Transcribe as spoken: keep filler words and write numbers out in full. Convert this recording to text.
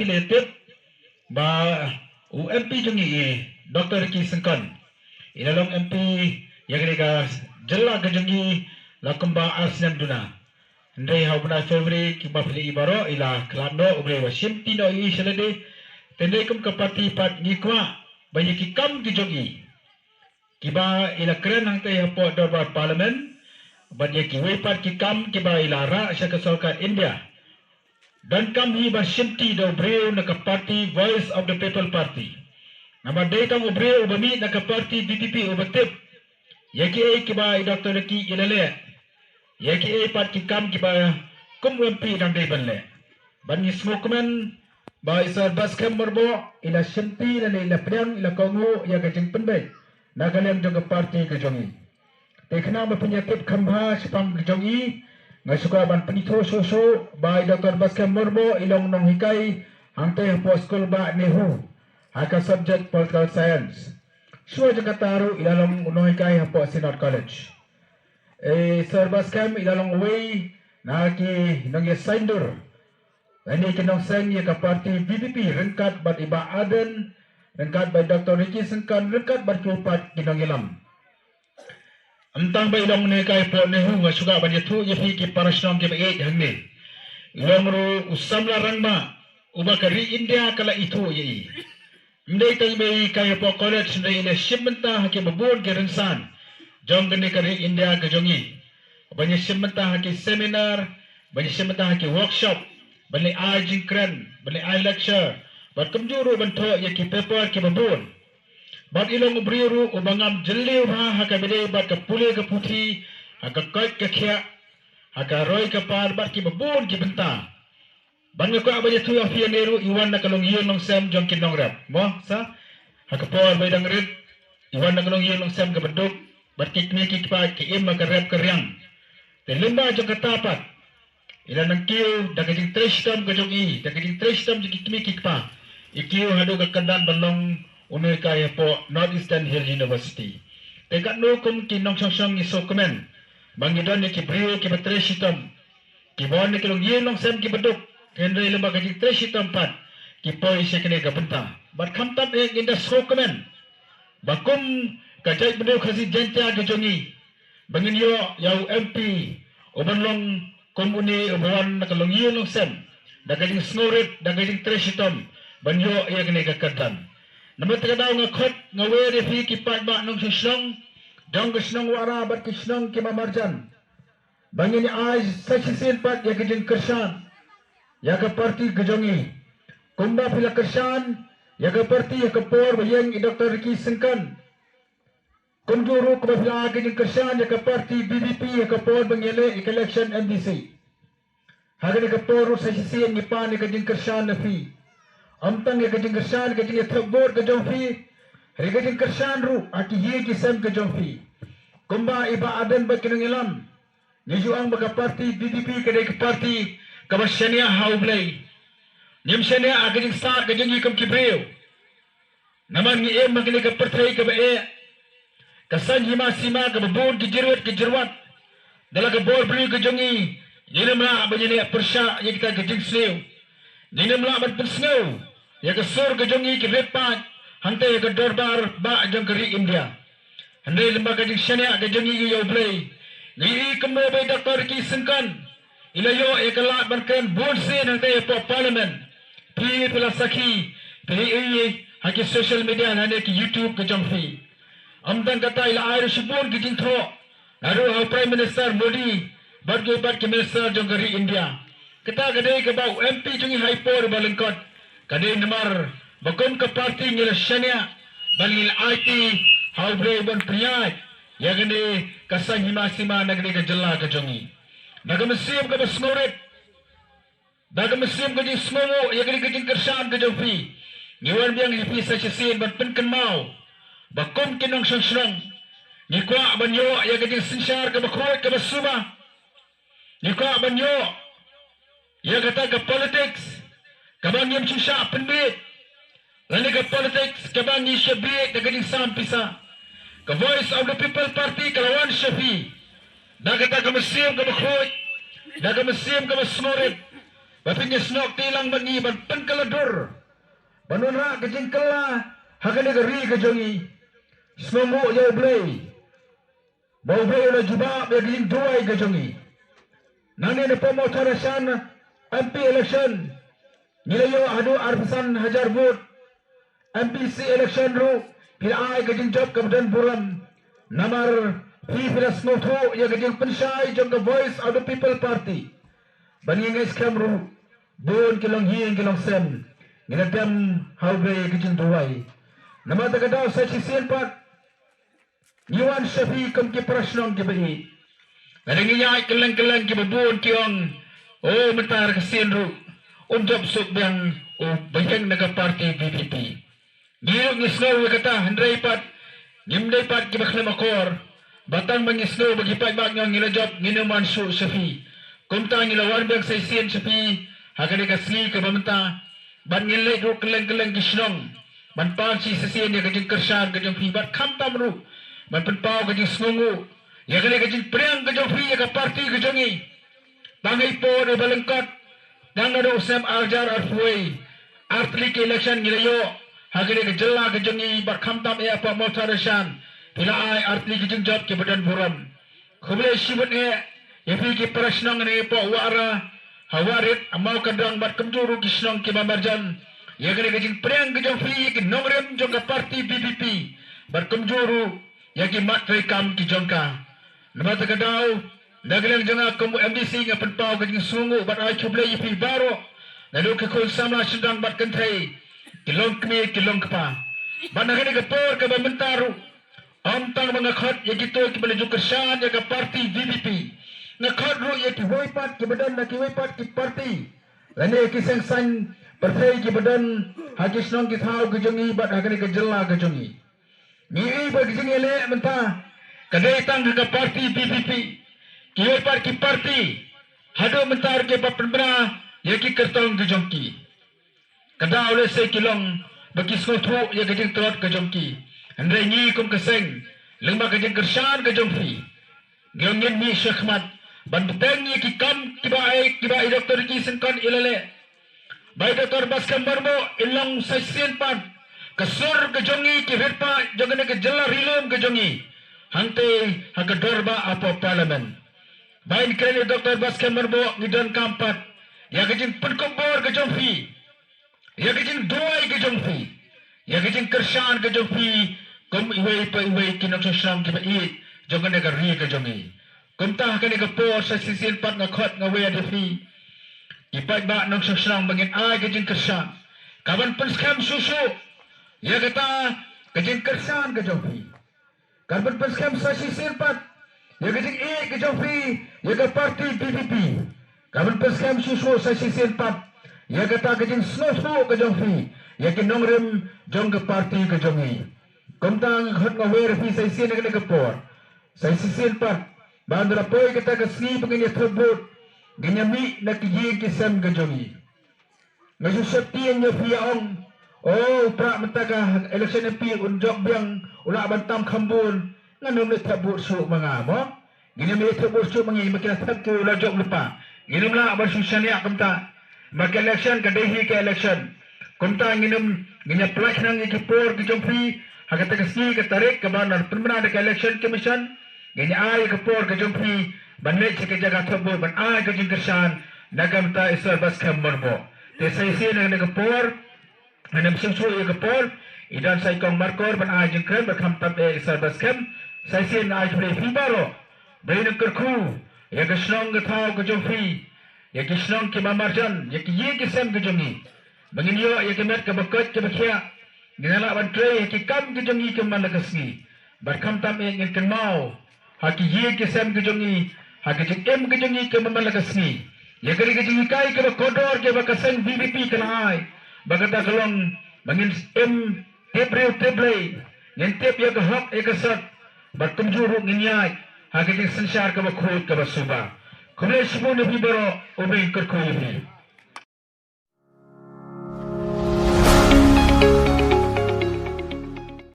Phi la tip ba u M P jong ngi, Doctor Ricky Syngkon, i la long M P ïa kane ka jylla ka jong ngi la kumba ar snem duna. Hynrei ha u bnai February, kumba phi la ïohi baroh, i la khlad noh, u briew u shimti noh ïa i sha lade. Te hynrei kum ka party pat ngi kwah ba ïa ki kam ki jong i kiba i la kren hangtei hapoh dorbar Parliament, bad ïa kiwei pat ki kam kiba i la rah sha ka sorkar India, donkam hi ban shimti da u briew na ka party Voice of the People Party. Namar dei tang u briew uba mih na ka party V P P uba tip ïa kiei kiba i Doctor Ricky i la leh, ïa kiei pat ki kam kiba kum u M P i dang dei ban leh. Bad ngi sngewkmen ba i Sir Baskem Myrboh i la shimti lane i la pdiang, i la kohnguh ïa ka jingpynbeit na ka liang jong ka party ka jong i. Te khnang ba phin ïa tip kham bha shaphang ka jong i, nga shu kwah ban pynithuh shuh shuh ba i Doctor Baskem Myrboh i long nonghikai hangtei hapoh skul bah NEHU ha ka subject Political Science. Shuwa jong kata ruh i la long u nonghikai hapoh Synod College. I Sir Baskem i la long uwei na ki nongïasaindur lane ki nongseng ïa ka party V P P ryngkat bad i Bah Ardent, ryngkat bad Doctor Ricky Syngkon, ryngkat bad kiwei pat ki nongïalam. Ym tang ba i long u nonghikai hapoh NEHU, nga shu kwah ban ïathuh ïa phi ki para shnong kiba ïeit hangne, i long ruh u samla rangbah uba ka ri India ka la ithuh ïa i. Ym dei tang ba i hikai hapoh college, hynrei i la shim bynta ha kiba bun ki rynsan jong kane ka ri India ka jong i, ban ïa shim bynta ha ki seminar, ban ïa shim bynta ha ki workshop, ban leit ai jingkren, ban leit ai lecture, bad kumjuh ruh ban thoh ïa ki paper kiba bun. Bad i long u briew ruh uba ngam jylliew bha ha kaba ïadei bad ka pule ka puthi, ha ka koit ka khiah, ha ka roi ka par bad kiba bun ki bynta. Bad nga kwah ban ïathuh ïa phi, ïa ruh i wan na ka longïing longsem jong ki nongrep, mo sa, ha ka por ba i dang rit i wan na ka longïing longsem kaba duk, bad ki kmie ki kpa ki im ha ka rep ka riang. Te lyngba jong kata pat i la nang kiew da ka jingtrei shitom ka jong i, da ka jingtrei shitom jong ki kmie ki kpa, i kiew haduh ka kyrdan ban long u nonghikai hapoh North Eastern Hill University. Te katno kum ki nongshong shnong ngi sngewkmen ba ngi don ïa ki briew kiba trei shitom, kiba wan na ki longïing longsem kiba duk, hynrei lyngba ka jingtrei shitom pat ki poi sha kane ka bynta. Bad khamtam eh ngin da sngewkmen ba kum ka jaitbynriew Khasi Jaiñtia ka jong ngi, ba ngin ïoh ïa u M P uban long kum une uba wan na ka longïing longsem, da ka jingsngewrit, da ka jingtrei shitom, ban ïoh ïa kane ka kyrdan. Namar kata ka daw nga khot, nga wer ïa phi ki paidbah nongshong shnong jong ka shnong Wahra bad ki shnong kiba marjan, ba ngin ai sa shisien pat ïa ka jingkyrshan ïa ka party ka jong ngi. Kumba phi la kyrshan ïa ka party ha ka por ba ïeng i Doctor Ricky Syngkon, kumjuh ruh kumba phi la ai ka jingkyrshan ïa ka party V P P ha ka por ba ngi leh ïa ka election M D C. Ha kane ka por ruh sa shisien ngi pan ïa ka jingkyrshan na phi. Ym tang ïa ka jingkyrshan, ka jingïathep vote ka jong phi, hynrei ka jingkyrshan ruh ha ki ïing ki sem ka jong phi. Kumba i Bah Ardent bad ki nongïalam, ngi ju ong ba ka party V P P ka dei ka party kaba shaniah ha U Blei. Ngim shaniah ha ka jingsat ka jong ngi kum ki briew. Namar ngi im ha kane ka pyrthei kaba eh, ka saiñ hima sima kaba bun ki jyrwat ki jyrwat. Da la ka bor briew ka jong ngi, ngim lah ban ïaleh pyrshah ïa kita ki jingsniew. Ngim lah ban pynsngew ïa ka sur ka jong ngi ki rit paid hangta ïa ka dorbar bah jong ka ri India. Hynrei lyngba ka jingshaniah ka jong ngi ïa U Blei, ngi ïohi kumno ba i Doctor Ricky Syngkon i la ïoh ïa ka lad ban kren bun sien hangta hapoh Parliament. Phi, phi la sakhi, phi la ïohi ha ki social media lane ki YouTube ka jong phi. Ym tang kata, i la ai ruh shibun ki jingthoh naduh ha u Prime Minister Modi bad ki, bad ki minister jong ka ri India. Kata ka dei kaba u M P jong ngi ha i por ba lyngkot, ka dei namar ba kum ka party ngi la shaniah bad ngi la aiti ha U Blei ban pynïaid ïa kane ka saiñ hima sima na kane ka jylla ka jong ngi. Na ka mynsiem kaba sngewrit, da ka mynsiem ka jingsngewnguh ïa kane ka jingkyrshan ka jong phi, ngi wan biang ïa phi sa shisien ban pynkynmaw ba kum ki nongshong shnong, ngi kwah ban ïoh ïa ka jingsynshar kaba khuid kaba suba. Ngi kwah ban ïoh ïa kata ka politics kaba ngim shu shah pynbiej, lane ka politics kaba ngi shah biej da ka jingsam pisa. Ka Voice of the People Party ka la wan sha phi da kata ka mynsiem kaba khuid, da ka mynsiem kaba sngewrit. ba phin ïa snoh kti lang bad ngi ban pynkylla dur, ban wanrah ka jingkylla ha kane ka ri ka jong ngi. Sngewnguh ïa U Blei ba U Blei u la jubab ïa ka jingduwai ka jong ngi. Nangne na Mawthadraishan M P election ngi la ïoh haduh arphew san hajar vote. M P C election ruh phi la ai ka jingjop kaba don burom. Namar phi, phi la sngewthuh ïa ka jingpynshai jong ka Voice of the People Party. Ba ngi ngeit skhem ruh bun ki longïing ki longsem ngi la dem ha U Blei ïa ka jingduwai. Namar kata ka daw sa shisien pat ngi wan sha phi kum ki para shnong kiba ïeit. Lada ngi ïaid kylleng kylleng kiba bun ki ong, o, mynta ka sien ruh un jop suk biang u ba ïeng na ka party V P P. Ngi ruh ngi sngew ïa kata, hynrei pat ngim dei pat kiba khlem akor. Ba tang ba ngi sngew ba ki paidbah ngi ong ngi la jop, ngin ym wan shuh sha phi. Kumta ngi la wan biang sa shisien sha phi ha kane ka sngi kaba mynta. Bad ngin leit ruh kylleng kylleng ki shnong ban pan shisien ïa ka jingkyrshan ka jong phi, bad khamtam ruh ban pynpaw ka jingsngewnguh ïa kane ka jingpdiang ka jong phi ïa ka party ka jong ngi. Tang ha i por iba lyngkot, tang naduh u snem ar hajar arphew wei, artylli ki election ngi la ïoh ha kane ka jylla ka jong ngi, bad khamtam eh hapoh Mawthadraishan phi la ai artylli ki jingjop kiba don burom. Khublei shibun eh ïa phi ki para shnong ne hapoh Wahra, ha Wahrit, ha Mawkadrong bad kumjuh ruh ki shnong kiba marjan, ïa kane ka jingpdiang ka jong phi ïa ki nongrim jong ka party V P P, bad kumjuh ruh ïa ki mat treikam ki jong ka. Namar kata ka daw, na ka liang jong nga kum u M D C nga pynpaw ka jingsngewnguh bad ai khublei ïa phi baroh, naduh ki khun samla shynrang bad kynthei, ki longkmie ki longkpa. Bad na kane ka por kaba mynta ruh, ym tang ba nga khot ïa kito kiba la ju kyrshan ïa ka party V P P, nga khot ruh ïa kiwei pat kiba don na kiwei pat ki party lane ki seng saiñ pyrthei kiba don ha ki shnong ki thaw ki jong ngi bad ha kane ka jylla ka jong ngi. Ngi ïohi ba ka jingïaleh mynta ka dei tang ha ka party V P P. Kiwei pat ki party haduh mynta ruh kiba pynbna ïa ki kyrtong ki jong ki. Ka daw lehse ki long ba ki sngewthuh ïa ka jingtlot ka jong ki. Hynrei ngi kum ka seng, lyngba ka jingkyrshan ka jong phi, ngi ong ngin mih shakhmat ban bteng ïa ki kam kiba ai, kiba i Doctor Ricky Syngkon i la leh. Ba i Doctor Batskhem Myrboh i long sa shisien pat ka sur ka jong ngi, ki rit paid jong kane ka jylla ri lum ka jong ngi, hangtei ha ka dorbar hapoh Parliament. Ba ngin kren ïa i Doctor Batskhem Myrboh, ngi donkam pat ïa ka jingpynkup bor ka jong phi, ïa ka jingduwai ka jong phi, ïa ka jingkyrshan ka jong phi kum iwei pa iwei ki nongshong shnong kiba ïeit jong kane ka ri ka jong ngi. Kumta ha kane ka por sa shisien pat nga khot nga wer ïa phi ki paidbah nongshong shnong ba ngin ai ka jingkyrshan kaban pynskhem shuh shuh ïa kata ka jingkyrshan ka jong phi. Kaban pynskhem sa shisien pat ïa ka jingïeit ka jong phi ïa ka party V P P. Kaban pynskhem shuh shuh sa shisien pat ïa kata ka jingsngewthuh ka jong phi ïa ki nongrim jong ka party ka jong ngi. Kumta nga khot nga wer ïa phi sa shisien ïa kane ka por. Sa shisien pat, ba ynda la poi kata ka sngi ba ngin ïa thep vote, ngin ïa mih na ki ïing ki sem ka jong ngi. Nga shu sheptieng ïa phi ïa ong, o, u Prah mynta ka election M P un jop biang, u lah ban tam kham bun. Ngan ym leit thep vote shuh ma nga mo. Ngin ym leit thep vote shuh ma ngi, ma ki la thep ki la jop lypa. Ngin ym lah ban shu shaniah kumta. Ma ka election ka dei hi ka election. Kumta ngin ym, ngin ïa pynlait khnang ïa ki por ki jong phi ha kata ka sngi ka tarik kaba la pynbna da ka Election Commission. Ngin ïa ai ïa ka por ka jong phi ban leit sha ka jaka thep vote ban ai ka jingkyrshan na ka bynta i Sir Batskhem Myrboh. Te sa shisien na ka por, ngan ym sngewsih ïa ka por, i don sa i Kong Markor ban ai jingkren, bad khamtam eh i Sir Batskhem. Sa shisien ai khublei ïa phi baroh ba ngin ym kyrkhu ïa ka shnong ka thaw ka jong phi, ïa ki shnong kiba marjan, ïa ki ïing ki sem ki jong ngi. Ba ngin ïoh ïa ka met kaba koit kaba khiah, ngin lah ban trei ha ki kam ki jong ngi kumba man la ka sngi. Bad khamtam eh ngin kynmaw ha ki ïing ki sem ki jong ngi, ha ki jingim ki jong ngi kumba man la ka sngi. Ïa kane ka jinghikai kaba kordor kaba ka seng V P P ka la ai, ba kata ka long ba ngin im tip briew tip Blei, ngin tip ïa ka hok ïa ka sot, bad kumjuh ruh ngin ïaid ha ka jingsynshar kaba khuid kaba suba. Khublei shibun ïa phi baroh, U Blei un kyrkhu ïa phi.